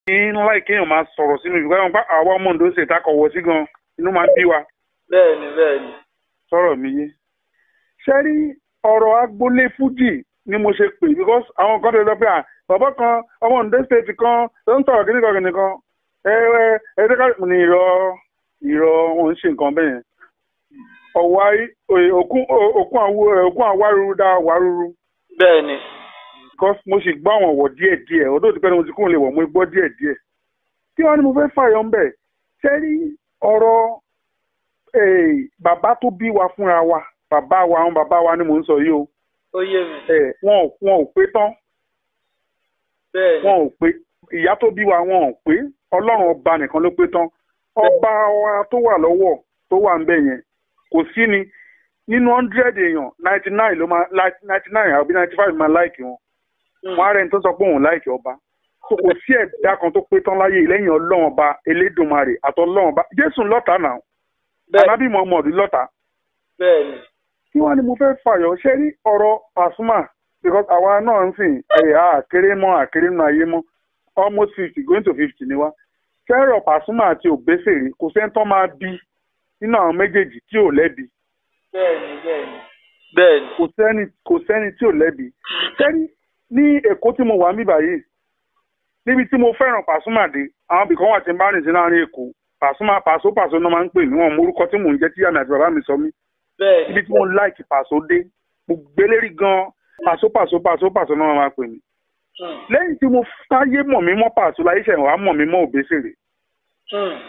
Ń láì kéèyàn máa sọ̀rọ̀ sí mi because wọn pa àwa ọmọ Ondo ṣe takọ̀wọ̀ sí gan, inú máa ń bí wa. Bẹ́ẹ̀ni, bẹ́ẹ̀ni. Sọ̀rọ̀ mi yé. Ṣé rí ọ̀rọ̀ agboolé fújì ni mo ṣe pè, because àwọn kan tó lọ pé à bàbá kan ọmọ Ondo State kan tó ń tọ̀rọ̀ kíníkan kíníkan, ẹ ẹ ẹ ẹ ní irọ́ irọ́, wọn ń ṣe nǹkan bẹ́ẹ̀ yẹn. Ọ̀wá òkun òkun àwárúurú dá wárúurú. Bẹ́ẹ̀ni. Because mo sì gbọ́ àwọn ọ̀wọ̀ díẹ̀ díẹ̀, ọdún tó ti pẹ́ ni mo ti kúrò lè wọ̀, mo gbọ́ díẹ̀ díẹ̀. Kí wọ́n ní mo fẹ́ fàyọ̀ ń bẹ̀? Ṣé rí ọ̀rọ̀ bàbá tó bí wa fúnra wa, bàbá wa, àwọn bàbá wa ni mò ń sọ yìí o. Ó yé mi. Wọn ò pé tán. Bẹ́ẹ̀ni. Wọn ò pé. Ìyá tó bí wa, wọn ò pé. Ọlọ́run ọba nìkan ló pé tán. Ọba wa tó wà lọ́wọ́ tó wà ń bẹ̀ yẹn kò sí ni nínú 100 èèyàn, 99 ló máa, 99 àbí 95 máa like wọn. Wọn á rẹni tó sọ pé òun like ọba. So kò sí ẹ̀dá kan tó pé tán láyé lẹ́yìn Ọlọ́run ọba Elédùmarè àtọlọ́run ọba Jésù lọ́tà náà. Ànábì Muhammad lọ́tà. Bẹ́ẹ̀ni. Kí wọ́n ní mo fẹ́ fàyọ̀? Ṣé rí ọ̀rọ̀ Pasuma, because àwa náà ń sìn ẹ̀yà àkéré mọ́ àkéré nínú ayé mọ́, almost 50 going to 50 ni wá. Ṣé ọ̀rọ̀ Pasuma àti Òbésèré, kò sẹ́ni tó máa bí nínú àwọn méjèèjì tí ò lẹ́bi. Bẹ́ẹ̀ni, bẹ́ẹ̀ni. Bẹ́ẹ̀ni. Kò sẹ́ni tí ò lẹ́bi. Ṣé rí ní Èkó tí mo wà níbí báyìí, níbi tí mo fẹ́ràn Pasuma dé, àwọn ibìkan wà tí ń bá rìn sí láàrin Èkó, Pasuma, Pàṣọ, Pàṣọ náà máa ń pè mí. Wọn mọ orúkọ tí mò ń jẹ́ tí ìyá mi àti bàbá mi sọ mí. Ibi tí mo like Pàṣọ dé, mo gbélérí gan, Pàṣọ, Pàṣọ, Pàṣọ, Pàṣọ náà máa pè mí. Lẹ́yìn tí mo táyé mọ̀ mí mọ́ Pàṣọ láyé ṣẹ̀ wá mọ̀ mí mọ́ Òbésèré.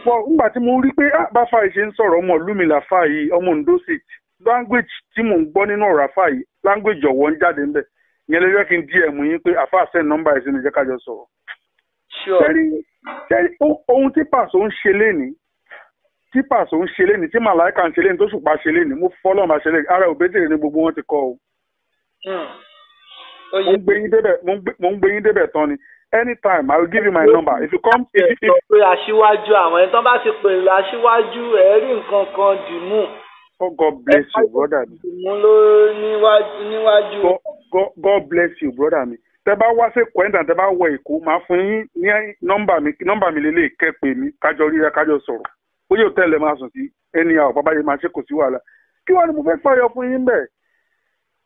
Bọ́ nígbà tí mo rí pé báfa yìí ṣe ń sọ̀rọ̀, ọmọ ìlú mi làfà yìí, ọmọ Ondo State, language tí mò ń gbọ́ nínú ọ̀rọ̀ àfà yìí, language ọ̀wọ́ ń jáde ńbẹ̀. Ìyẹn lè jẹ́ kí n DM yín pé àfà, send nọ́mbà yìí sínú, jẹ́ ká jọ sọ̀rọ̀. Ṣẹ́rí ohun tí Pàṣọ ń ṣe lénìí, tí Pàṣọ ń ṣe lénìí, tí Màláìka ń ṣe lénìí, tó Ṣùpá ṣe lénìí, mo fọ́lọ́ máa ṣe lénìí, ara Òbésèré ni gbogbo wọn ti kọ́ o. Mo ń gbé yín débẹ̀, mo ń gbé yín débẹ̀ tán ni. Anytime I will give you my number if you come if Sọ pé aṣíwájú, àwọn ẹni tó bá ti pè aṣíwájú, ẹ rí nǹkan kan dì mú. Oh, God bless you, brother mi. Dì mú ló níwájú níwájú. God, God, God bless you, brother mi. Tẹ bá wá sí Kwenda, tẹ bá wọ Èkó, máa fún yín ní nọ́mbà mi. Nọ́mbà mi lélẹ̀, kẹ́ pè mí, kájọ ríra, kájọ sọ̀rọ̀. Bóyá òtẹ́ẹ̀lì máa sùn sí anyhow, bàbá yìí máa ṣe, kò sí wàhálà. Kí wàá ní mo fẹ́ fàyọ fún yín bẹ́ẹ̀?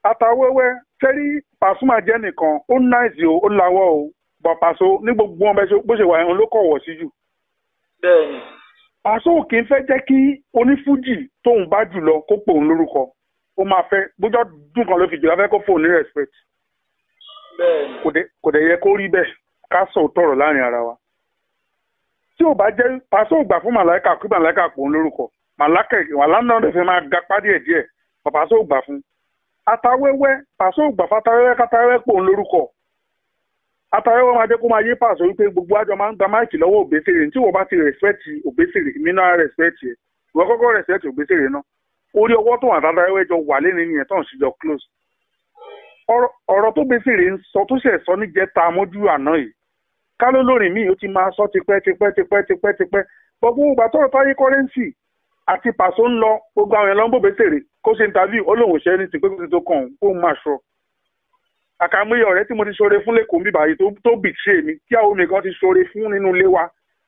Àtàwẹ́wẹ́, sẹ́rí Pasuma jẹ́ nìkan, ó nice o, ó lawọ́ o, bọ̀ Pàṣọ ní gbogbo wọn bó ṣe wà yẹn ló kọ̀wọ̀ sí jù. Pàṣọ ò kì í fẹ́ jẹ́ kí onífújì tóun bá jù lọ kó pòun lórúkọ. Ó máa fẹ́ bójọ́ dùn kan ló fi jù lọ, fẹ́ kó fóun ní respect. Kò dẹ̀ yẹ kó rí bẹ́ẹ̀, ká sọ òótọ́ ọ̀rọ̀ láàrin ara wa. Tí ò bá jẹ́ Pàṣọ ò gbà fún Màláìka kí Màláìka pòun lórúkọ. Màláìka wàhálà náà lè fẹ́ máa gapá díẹ̀ díẹ̀, Pàṣọ ò gbà fún. Atawẹ́wẹ́, Pàṣọ ò gbà fátawẹ́wẹ́ kátawẹ́wẹ́ pòun lórúkọ. Atawẹ́wẹ́ máa jẹ́ kó máa yé Pàṣọ wípé gbogbo àjọ máa ń gba mic lọ́wọ́ Òbésèré. Tí wọ́n bá ti respect Òbésèré, èmi náà respect ẹ̀. Ìwọ kọ́kọ́ respect Òbésèré náà. Orí ọwọ́ tó wà tátawẹ́wẹ́ jọ wà lẹ́nu nìyẹn tó ń ṣe jọ close. Ọ̀rọ̀ tó Òbésèré ń sọ, tó ṣẹ̀ sọ níjẹta mọ́jú àná yìí, ká ló lórin míì, ó ti máa sọ tipẹ́ tipẹ́ tipẹ́ tipẹ́ tipẹ́. Gbogbo ìgbà tọ́rọ̀ Táyé Currency àti Pàṣọ ń lọ, gbogbo àwọn èèyàn ló ń bò Òbésèré kó ṣe interview, ó lóun ò ṣe anything, pé kó ti tó kàn òun kó máa sọ. Àkàmúyẹ ọ̀rẹ́ tí mo ti ṣoore fún lẹ́kọ̀ọ́ bíbá yìí tó betray mi, tí àwọn omi kan ti ṣoore fún nínú ilé wa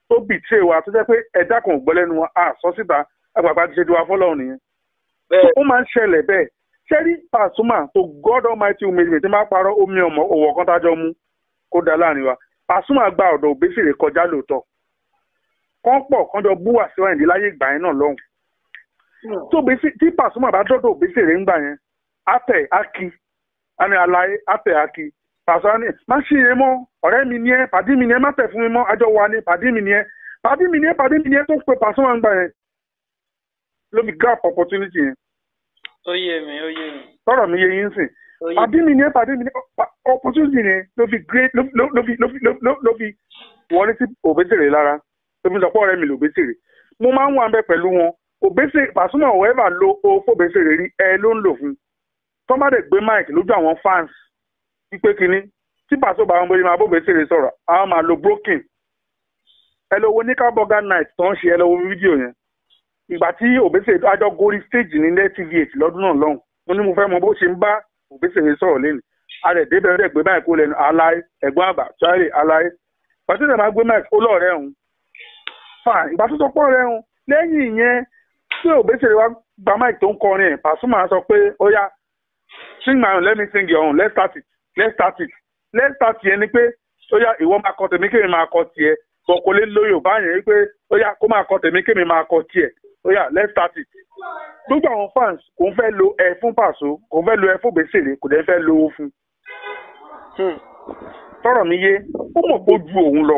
tó betray wa, tó jẹ́ pé ẹ̀dá kan ò gbọ́ lẹ́nu wọn, a sọ síta, àgbàgbà ti ṣe tiwa fọ́lọ́run nìyẹn. Ó máa ń ṣẹlẹ̀ bẹ́ẹ̀. Ṣẹ́rí Pasuma, to God Almighty who made me, tí máa parọ́ omi ọmọ òwò kan tájọ́ mú kó da láàrin wa. Pasuma gba ọ̀dọ̀ Òbésèré kọjá lóòótọ́, kán pọ̀ kán jọ bú Wàsíù Àyìndé láyé ìgbà yẹn náà lọ́hùn. Tí Pasuma bá dọ́dọ̀ Òbésèré ńgbà yẹn, àtẹ̀ aki àní àlàyé àtẹ̀ aki. Pasuma ní má ṣe yẹn mọ́, ọ̀rẹ́ mi ni ẹ́, pàdí mi ni ẹ́, má tẹ̀ fún mi mọ́, àjọ wa ni, pàdí mi ni ẹ́, pàdí mi ni ẹ́, pàdí mi ni ẹ́ tó ń pe Pasuma ńgbà yẹn ló fi grab opportunity yẹn. Ó yé mi, ó yé mi. Tọrọ mi yé yín sìn. Ó yé. Pàdí mi ni ẹ́, pàdí mi ni ẹ́, opportunity yẹn ló fi great ló fi wọlé sí Òbésèré lára, tó fi sọ pé ọ̀rẹ́ mi lòbésèré. Mo máa ń wà ń bẹ pẹ̀lú wọn. Òbésèré, Pasuma ò ever lo o fòbésèré rí, ẹ ló ń lò fún tó má dẹ̀ gbé mic lójú àwọn fans wípé kínní tí Pàṣọ bá wọn bóyá máa bóbésèré sọ̀rọ̀, àwọn máa lo broken. Ẹ lọ wo ní Burger night tó ń ṣe, ẹ lọ wo fídíò yẹn, ìgbà tí Òbésèré àjọ gorí stage ní LTV8 lọ́dún náà lọ́hùn. Mo ní mo fẹ́ mọ bó ṣe ń bá Òbésèré sọ̀rọ̀ lẹ́nu. A rẹ̀ débẹ̀, rẹ̀ gbé báyìí kó lẹ́nu aláì ẹ̀gbọ́n àgbà Charlie aláì. Ìgbà tó dẹ̀ máa gbé mic, ó lọ́ọ̀rẹ́ òun. Fine, ìgbà tó sọ pé ọ̀rẹ́ òun, lẹ́yìn ìyẹn tí Òbésèré wá gba mic tó ń kọrin ẹ̀, Pasuma sọ pé ó yá, sing my own, let me sing your own, let's start it, let's start it, let's start yẹn ni pé ó yá, ìwọ máa kọ tèmi kémi máa kọ tiẹ̀, bọ̀ kò lè lo Yorùbá yẹn wípé ó yá kó máa kọ tèmi kémi máa kọ tiẹ̀, ó yá, let's start it. Gbogbo àwọn fans kò ń fẹ́ lo ẹ fún Paso, kò ń fẹ́ lo ẹ fún Òbésèré, kò dẹ̀ fẹ́ lo owó fún. Tọrọ mi yé, ó mọ̀ pé ó ju òun lọ.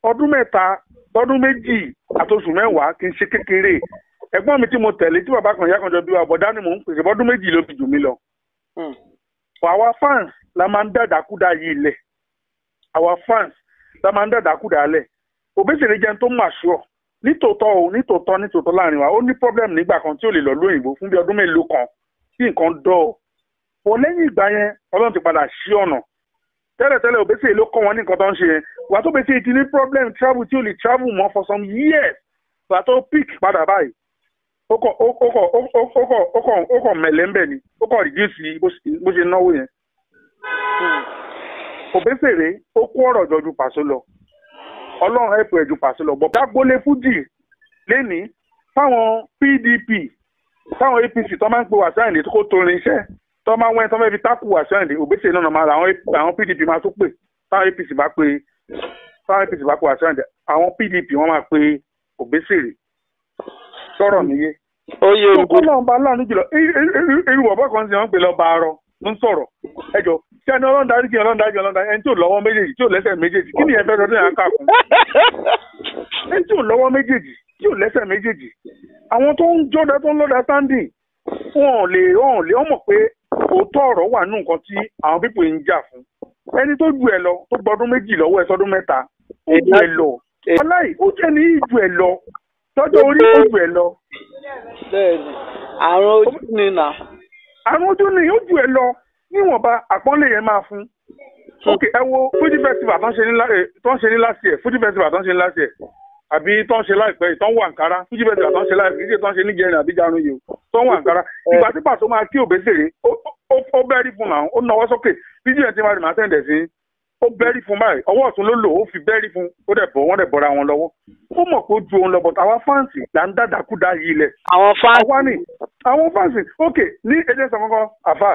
Ọdún 3, ọdún 2 àtoṣù 10 kì í ṣe kékeré. Ẹ̀gbọ́n mi tí mo tẹ̀lé tí bàbá kan ìyá kan jọ bí wa, bọ̀dá ni mò ń pèsè, bọ́dún 2 ló fi jù mí lọ. Àwa fans la máa ń dàdákúdà yìí lẹ̀. Àwa fans la máa ń dàdákúdà lẹ̀. Òbésèré jẹun tó mà ṣùọ́. Nítòótọ́ o, nítòótọ́ nítòótọ́ láàrin wa, ó ní problem nígbà kan tí ò lè lọ lóyìnbó fún bí ọdún mélòó kan tí nǹkan dọ̀ ọ́. Bọ̀ lẹ́yìn ìgbà yẹn, Ọlọ́run ti padà ṣí ọ̀nà. Tẹ́lẹ̀tẹ́lẹ̀ Òbésèré ló kọ́ wọn ní nǹkan tó ń ṣe yẹn. Wà tó Òbésèré ti ní problem travel tí ò lè travel mọ́ for some years. Wà tó pick padà báyìí, ó kọ̀ mẹ̀lẹ́ ń bẹ̀ ni, ó kọ̀ reduce bó ṣe náwó yẹn. Òbésèré ó kó ọ̀rọ̀ jọ ju Paso lọ. Ọlọ́run ẹ̀pọ̀ ẹ̀ ju Paso lọ. Bọ̀dá gbólé fújì lénìí fáwọn PDP, fáwọn APC tó máa ń pe Wasiu Ayinde tó kó torin iṣẹ́, tó máa ń wẹ́n tó fẹ́ fi tákù Wasiu Ayinde, Òbésèré náà máa àwọn PDP máa tó pè. Táwọn APC bá pe, táwọn APC bá pe Wasiu Ayinde, àwọn PDP wọ́n máa pe Òbésèré. Sọ̀rọ̀ mi yé. Ọlọ́run bá láàánú jùlọ. Irú bọ̀bọ̀ kan sì wọ́n ń pè lọ́ba arọ ló ń sọ̀rọ̀. Ẹ jọ, ṣé ẹni Ọlọ́run dáríjì, Ọlọ́run dáríjì, Ọlọ́run dáríjì, ẹni tí ò lọ́wọ́ méjèèjì, tí ò lẹ́sẹ̀ méjèèjì, kí ni ẹ fẹ́ sọ tó yàn ká fún? Ẹni tí ò lọ́wọ́ méjèèjì, tí ò lẹ́sẹ̀ méjèèjì. Àwọn tó ń jọ́dá tó ń lọ́dà standing, wọn ò lè wọ́n mọ̀ pé òótọ́ ọ̀rọ̀ wà nínú nǹkan tí àwọn pípò ń jà fún. Ẹni tó ju ẹ lọ, tó gbọdún 2 lọ́wọ́ ẹ sọdún 3, ó ju ẹ lọ. Aláì, ó jẹ́ ní ìju ẹ lọ. Tọ́jọ́ orí ó ju ẹ lọ. Bẹ́ẹ̀ni, àrùn ojú ni nà. Àrùn ojú ni ó ju ẹ lọ, níwọ̀nba àpọ́nlé yẹn máa fún. Ok, ẹ wo Fuji festival tó ń ṣe ní last year, Fuji festival tó ń ṣe ní last year, àbí tó ń ṣe láìpẹ́ yìí, tó ń wọ Àǹkárá, Fuji festival tó ń ṣe láìpẹ́ yìí, tó ń ṣe níjẹrin àbí jarun yìí, tó ń wọ Àǹkárá. Ìgbà tí Paso máa kí Òbésèré, ó bẹ́rí fún làwọn, ó nawọ́ sókè, fídíò ẹ̀ tí máa rí màá sẹ̀ǹdẹ̀ sí, ó bẹ́rí fún báyìí, ọwọ́ ọ̀tún ló lò, ó fi bẹ́rí fún, ó dẹ̀ bọ̀, wọ́n dẹ̀ bọ́ra wọn lọ́wọ́. Ó mọ̀ pé ó ju òun lọ, but àwa fáǹsì là ń dàdàkúdà yìí lẹ̀. Àwọn fáǹsì. Àwa ni, àwọn fáǹsì, ok, ní ẹjẹ́ sọ kọ́kọ́, àfà,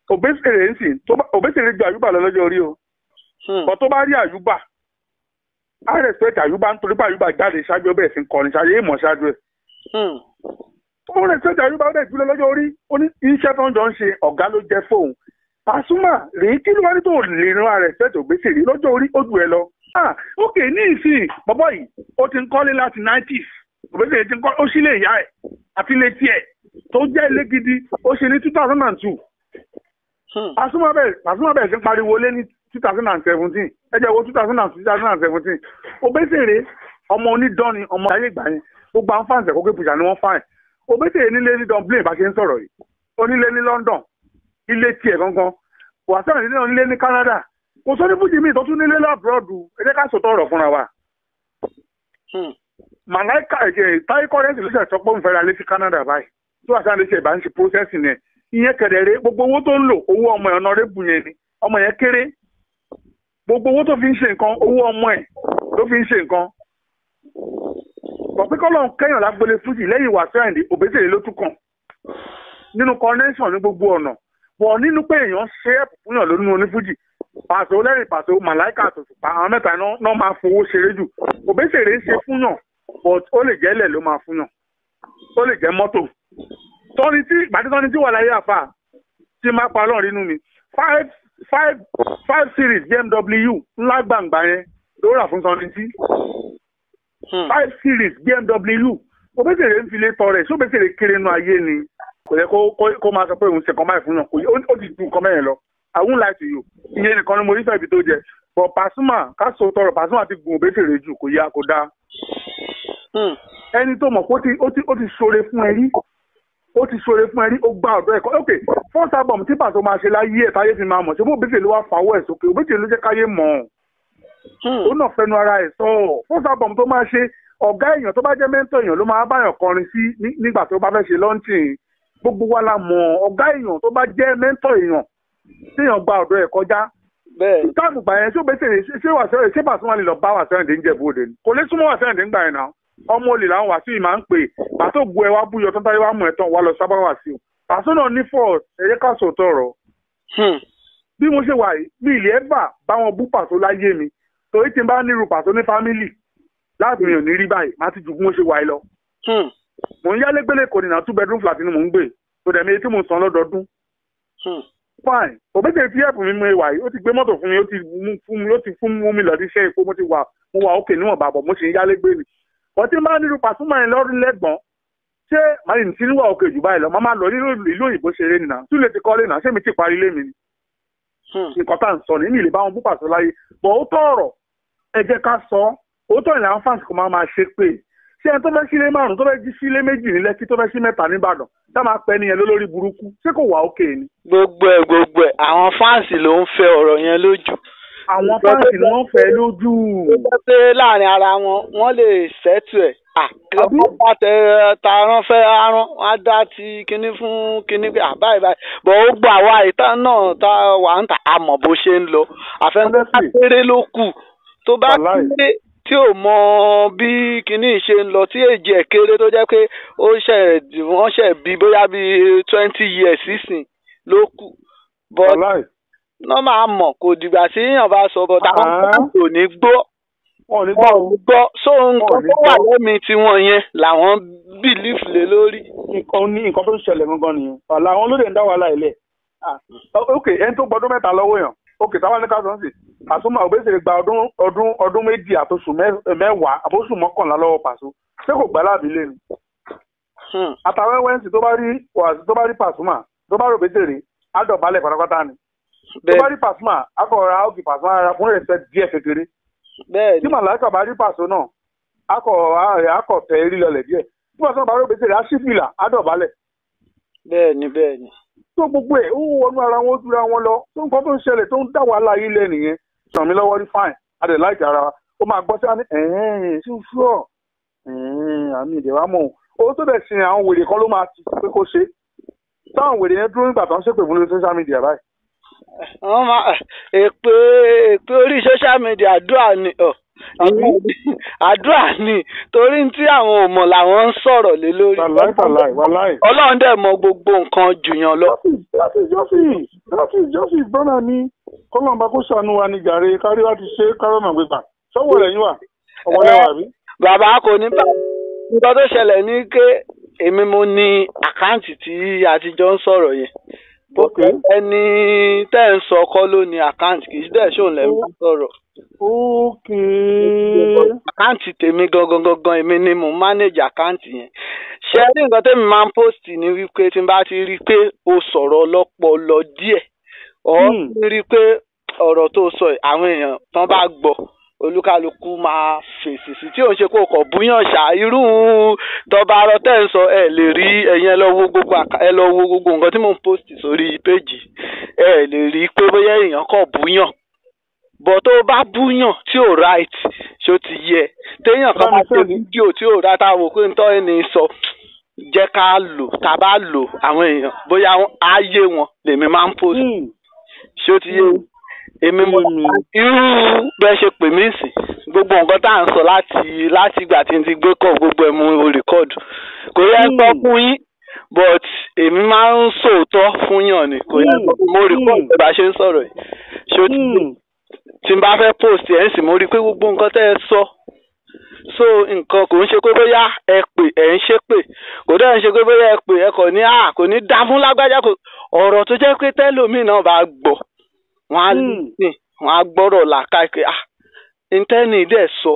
Òbésèré ń sìn, Òbésèré ju Àyùbá lọ lọ́jọ́ orí o. Bọ̀ tó bá rí Àyùbá, á respect Àyùbá nítorí pé Àyùbá jáde ṣáájú, ó bẹ̀rẹ̀ sí ń kọrin ṣáájú, èèmọ̀ ṣáájú ẹ̀. Ó respect Àyùbá, ó dẹ̀ jùlọ lọ́jọ́ orí, ó ní iṣẹ́ tó ń jọ ń ṣe, ọ̀gá ló jẹ́ fóun. Pasuma rèé, kí ló wá ní tó lè ran respect Òbésèré lọ́jọ́ orí, ó jù ẹ lọ. Ok, ní ìsìn bọ́bọ́ yìí, ó ti ń kọ́lé láti 90s, Òbésèré ti ń kọ́, ó sílé ìyá ẹ̀ àti ilé tiẹ̀ tó jẹ́ ilé gidi, ó ṣe ní 2002. Pasuma bẹ̀rẹ̀ sí ń pariwo lé ní 2017, ẹ jẹ́ wo 2017. Òbésèré ọmọ onídán ni, ọmọ ayé ìgbà yẹn, gbogbo àwọn fáǹsì ẹ̀kọ́ képujà ni wọ́n fáìn. Òbésèré nílé ní Dublin bá ṣe ń sọ̀rọ̀ yìí, onílé ní London, ilé tiẹ̀ gangan. Wasiu Ayinde náà nílé ní Canada. Kò sọ ní fújì míì tó tún nílé lábúrọ́dù, ẹ jẹ́ ká sòtọ́ ọ̀rọ̀ fúnra wa. Màláìka ẹ̀jẹ̀ Táyé Currency ló ṣe sọ pé òun fẹ́ ra lé sí Canada báyìí. Tí Wasiu Ayinde ṣe ìbá ń ṣe processing yẹn, ìyẹn kẹ̀dẹ̀rẹ́ gbogbo owó tó ń lò, owó ọmọ ẹ̀ ọ̀nàrẹ́bù yẹn ni, ọmọ yẹn kéré. Gbogbo owó tó fi ń ṣe nǹkan, owó ọmọ ẹ̀ ló fi ń ṣe nǹkan. Bọ̀ pé kọ́lọ́n kẹ́yàn lágbólé fújì lẹ́yìn Wasiu Ayinde, Òbésèré ló tún kàn. Nínú connection ní gbogbo ọ̀nà. Bọ̀ nínú pé èèyàn ṣe ẹ̀pù fúnyàn lónú onífújì, Paso lẹ́yìn Paso, Màláìka àtòṣùpá, àwọn mẹ́ta náà máa fowó ṣeré jù. Òbésèré ń ṣe fúnyàn, but ó lè jẹ́ ilẹ̀ ló máa fúnyàn, ó lè jẹ́ mọ́tò. Tọ́ni tí ìgbàdí tọ́ni tí wà láyé àfà tí máa pa Ọlọ́run nínú mi, 5 series BMW ńlá gbàǹgbà yẹn ló rà fún tọ́ni tí. 5 series BMW, Òbésèré ń fi lé tọrẹ, ṣé Òbésèré kéré nú ayé ni? Kò yẹ kó máa sọ pé òun ṣe nǹkan báyìí fún yàn, kò yẹ, ó ti ju nǹkan mẹ́rin lọ. I won't lie to you, ìyẹn nìkan ni mo rí fẹ́ ibi tó jẹ. But Pasuma, ká sọ tọrọ, Pasuma ti gun Òbésèré jù, kò yá, kò dáa. Ẹni tó mọ̀ pé ó ti ṣoore fún ẹ rí, ó ti ṣoore fún ẹ rí, ó gba ọ̀dọ́ ẹ̀kọ́. Ok, first album tí Paso máa ṣe láyé ẹ̀ táyé fi máa mọ̀, ṣé bó Òbésèré ló wá fàwọ́ ẹ̀ sókè, Òbésèré ló jẹ́ káyé mọ̀. Ó náà fẹnu ara ẹ̀ sọ ọ́. First album tó máa ṣe, ọ̀gá èèyàn tó bá jẹ́ mẹ́ńtọ̀ èèyàn ló máa báyàn kọrin sí nígbà tó bá fẹ́ ṣe launching. Gbogbo wa la mọ̀, ọ̀gá èèyàn tó bá jẹ́ mẹ́ńtọ̀ èèyàn téèyàn gba ọ̀dọ̀ ẹ̀ kọjá, Bẹ́ẹ̀ táàmù gbà yẹn, ṣé Obesere, ṣé Wàsíù, ṣé Pasuma lè lọ bá Wàsíù Àyìndé ń Jẹ̀bú Òde ni? Kò lè súnmọ́ Wàsíù Àyìndé ń gbà yẹn náà. Ọmọ olè làwọn Wàsíù yìí máa ń pè. Pàtó bu ẹ wá búyọ tó táyé wá mú ẹ tán wá lọ sábà Wàsíù. Pàṣọ náà ní fọ ẹyẹ ká sòótọ́ ọ̀rọ̀. Bí mo ṣe wà yìí, mi ìlẹ̀ ẹ̀ bà báwọn bú Pàṣọ láyé mi, torí tí n bá nírú Pàṣọ ní family láti mi ò ní rí báyìí, má ti ju bí mo ṣe wà yìí lọ. Mò ń yálé gbélé kò ní na, 2 bedroom flat ni mò ń gbé, kò dẹ̀ mi tí mò ń san lọ́dọọdún. Fine, Òbẹ́sẹ̀ ti help mi mú ìwà yìí, ó ti gbé mọ́tò fún mi, ó ti mú fún mi, ó ti fún mú mi lọ sí iṣẹ́ epo, mo ti wà, mo wà òkè níwọ̀n bàbọ̀, mo sì ń yálé gbé ni. Wọ́n ti máa ń nírú Pasuma yẹn lọ́dún lẹ́gbọ̀n, ṣé màá ní tí níwà òkè jù báyìí lọ? Máa máa lọ nínú ìlú òyìnbó ṣeré nìyà, tún lè ti kọ́lé náà, ṣé mi ti parí ilé mi ni? Nǹkan tá à ń sọ ní mi lè bá wọn bú Pàṣọ láyé bọ̀. Ó tọ́ ọ̀rọ̀, ẹ jẹ́ ká sọ ó tọ́. Ìlànà fans kò máa máa ṣe pé ṣé ẹni tó fẹ́ sílé márùn, tó fẹ́ jí sílé méjì ní Lẹ́kí, tó fẹ́ sí mẹ́ta nìbàdàn, tá máa pẹ́ nìyẹn lólórí burúkú, ṣé kò wà òkè ni? Gbogbo ẹ̀ àwọn fans ló ń fẹ́ ọ̀rọ̀ yẹn lójú. Àwọn fans ni wọ́n fẹ́ lójú. Ó jẹ́ pé láàrin ara wọn, wọ́n lè settle ẹ̀. Àbí? Wọ́n bá tẹ taran fẹ́ arán, wọ́n á dá ti kinní fún kinní pé báyìí báyìí bọ̀. Ó gbọ́ àwa ìta náà tá wà ń tà á mọ̀ bó ṣe ń lọ. Àfẹnusá kéré ló kù tó bá Wàláì. kéré tí ò mọ bí kinní ṣe ń lọ, tí èjì ẹ̀ kéré, tó jẹ́ pé ó ṣẹ̀ wọ́n ṣẹ̀ bí bóyá bí 20 years sísìn ló kù but Wàláì. wọ́n máa mọ̀. Kò dìgbà tí èèyàn bá sọ, but àwọn Ah. kò ní gbọ́. Wọn ò ní gbọ́ Wọn ò o. gbọ́, so nǹkan ní tó wà gbọ́. lẹ́mìí tiwọn yẹn làwọn believe lé lórí. Nǹkan ní nǹkan tó ń ṣẹlẹ̀ gangan nìyẹn. Wàhálà àwọn olóde ń dá wàhálà ilẹ̀. Ok, ẹni tó gbọdún 3 lọ́wọ́ èèyàn, ok, táwa ní ká sọ sí Pasuma, Obesere gba ọdún 2 àtòṣù 10 àbóṣù 11 lọ́wọ́ Pàṣọ, ṣé kò gbà láàbí lé ni? Àtàwọn ẹwẹ́nsì tó bá rí wàásù, tó bá rí Pasuma, tó bá rí Obesere, á dọ̀bálẹ̀ pátápátá ni. Tó bá rí Pasuma, akọ̀ra òkè Pasuma ara fún ẹ̀sẹ̀ díẹ̀ kékeré. Tí Màláìka bá rí Pàṣọ náà, akọ̀ tẹ eré lọlẹ̀ díẹ̀. Tí Pasuma bá rí Obesere, á ṣí fìlà, á dọ̀bálẹ̀. bẹ́ẹ̀ ni bẹ́ẹ̀ ni. Tó gbogbo ẹ̀ ó wọnú ara wọn, ó dúra wọn lọ. Tó nǹkan tó ń ṣẹlẹ̀ tó ń dá wàhálà yìí lẹ̀ nìyẹn. Sàn mí lọ́wọ́ rí, fine, a dẹ̀ láìka ara wa. Ó máa gbọ́ sí wa ní ẹ̀ẹ́n ṣé o ṣúọ̀ ẹ̀ẹ́n àmì ìdẹ̀wà mọ̀ o. Owó tó dẹ̀ sin àwọn wèrè kan ló máa ti pé kó ṣe táwọn wèrè yẹn dúró nígbà tó ń ṣépè fún lórí social media báyìí. Wọ́n máa èpè orí social media, àdúrà ni ọ̀. Àbí? Àdúrà ni, torí tí àwọn ò mọ̀ làwọn ń sọ̀rọ̀ lé lórí. Wàláì tàláì, wàláì. Ọlọ́run dẹ̀ mọ gbogbo nǹkan jùyàn lọ. That is justice, that is justice, brother mi. Kọ́lọ́mbà kó ṣàánú wa ní jàre, kárí wá ti ṣe kárọ̀nà gbégbà sọ́wọ́ rẹ̀ yín wà ọwọ́ lẹ́wà bí. Bàbá, kò ní bá nǹkan tó ṣẹlẹ̀ ní pé èmi mo ní account tí a ti jọ ń sọ̀rọ̀ yẹn. Ẹni tẹ́ ń sọ kọ́ ló ní account, kì í dẹ̀ ṣòun lẹ́ ń bá sọ̀rọ̀. Account tèmi gangan gangan, èmi ni mo manage account yẹn. Ṣé rí nǹkan tẹ́mi máa ń post ni wípé tí n bá ti rí i pé o sọ̀rọ̀ ọlọ́pọlọ díẹ̀, ọ̀ rí i pé ọ̀rọ̀ tó sọ yìí, àwọn èèyàn tán bá gbọ́, olúkálukú máa fèsì sí, tí òun ṣe kó kọ̀ búyàn ṣá. Irú tọba arọ tẹ́ ń sọ, ẹ lè rí ẹ̀yin, ẹ lọ wo gbogbo nǹkan tí mò ń post sórí péjì, ẹ lè rí pé bóyá èèyàn kọ̀ búyàn bọ̀. Tó bá búyàn tí ò right, ṣó ti yẹ téèyàn kan bá ṣe fídíò tí ò right, táwọn pé ń tọ́ ẹni sọ, jẹ́ ká lò, tá a bá lò, àwọn èèyàn bóyá á yé wọn, lèmi máa ń post. Ṣó ti yé? Èmi mo irú bẹ́ẹ̀ ṣe pè mí sí gbogbo nǹkan tá à ń sọ láti ìgbà tí n ti gbé kọ̀, gbogbo ẹ̀ mo record. Kò yẹ sọ fún yín, but èmi máa ń sòótọ́ fún yàn ni. Kò yẹ mo record ẹ̀ bá ṣe ń sọ̀rọ̀ yìí. Ṣó ti tí n bá fẹ́ post ẹ̀ ń sì, mo rí i pé gbogbo nǹkan tẹ́ ẹ sọ, so nǹkan kò ń ṣe pé bóyá ẹ pè ẹ ń ṣe pè, kò dẹ́ ń ṣe pé bóyá ẹ pè ẹ kò ní à kò ní dá fún lágbájá, kò ọ̀rọ̀ tó jẹ́ pé tẹ́lòmíì náà bá gbọ́, wọ́n á listen, wọ́n á gbọ́rọ̀ làákàyè pé ah, ntẹ́ni dẹ̀ sọ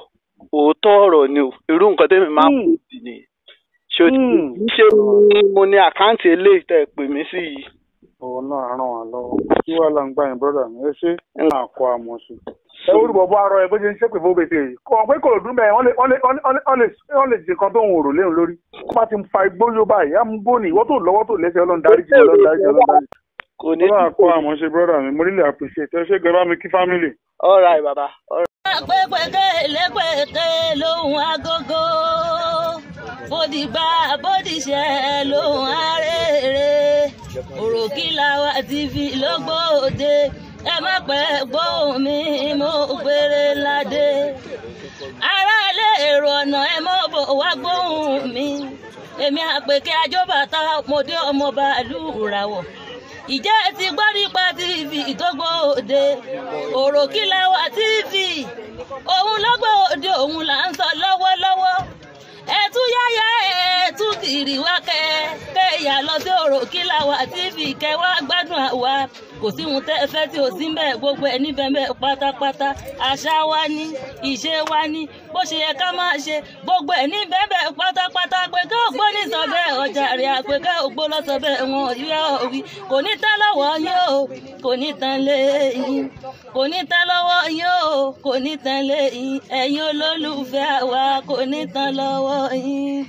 òótọ́ ọ̀rọ̀ ni o. Irú nǹkan tẹ́mi máa ń post nìyẹn. Ṣé o ti ṣe mo ní account eléyìí tẹ́ ẹ pè mí sí yìí. Ọ̀rọ̀ náà ràn wá lọ́wọ́ kí wàá là ń gbà yín, brother mi, ẹ ṣe náà kọ́ àmọ́ sí. Ẹ wúlò bọ̀ bọ́ arọ ẹ bó ṣe ń ṣépè fún bèbè yìí kọ́ pé kò dún bẹ́ẹ̀, wọ́n lè ṣe kan tó ń wòrò léwu lórí. Wọ́n bá ti fa igbó yó báyìí, á mú bóni ìwọ́ tó lọ́wọ́ tó lẹ́sẹ̀. Ọlọ́run dáríjì, Ọlọ́run dáríjì, Ọlọ́run dáríjì. Kò ní. Ọlọ́run kọ́ àmọ́ ṣe, brother mi, mo really appreciate ẹ. Ṣé gẹ́gẹ́ bá mi kí family. All right, baba. All right. Pépèké lépèké lóhùn agogo, bódìgbà bódìṣẹ́ lóhùn arére, Òròkìlàwà TV lọ́gbọ́dé. Ẹ má pẹ́ gbóhùn mi, mo gbére ládé. Aráalé, èrò ọ̀nà, ẹ mọ́ bọ̀ wá gbóhùn mi. Èmi Àpèkẹ́ Ajóbàtà, mo dé, ọmọ bàálù ràwọ̀. Ìjẹ́ ẹ ti gbọ́ nípa TV tó gbòde, Òròkìlẹ̀wà TV? Òun ló gbòde, òun là ń sọ lọ́wọ́lọ́wọ́. Ẹtú yáyá, ẹtú kiri wá, kẹ kẹyà lọ sí Òròkìlẹ̀wà TV, kẹ wá gbádùn àwa. Kò sí ohun tẹ́ ẹ fẹ́ tí ò sí ń bẹ̀, gbogbo ẹ̀ níbẹ̀ ń bẹ̀ pátápátá. Àṣà wa ní, ìṣe wa ní, bó ṣe yẹ ká máa ṣe, gbogbo ẹ̀ níbẹ̀ ń bẹ̀ pátápátá. Àpèkẹ́ ògbó ní sọ bẹ́ẹ̀, ọjà rẹ̀ Àpèkẹ́ ògbó lọ sọ bẹ́ẹ̀, wọn yóò wí. Kò ní tán lọ́wọ́ yín o, kò ní tán lé yín, kò ní tán lọ́wọ́ yín o, kò ní tán lé yín. Ẹ̀yin olólùfẹ́ wa, kò ní tán lọ́wọ́ yín.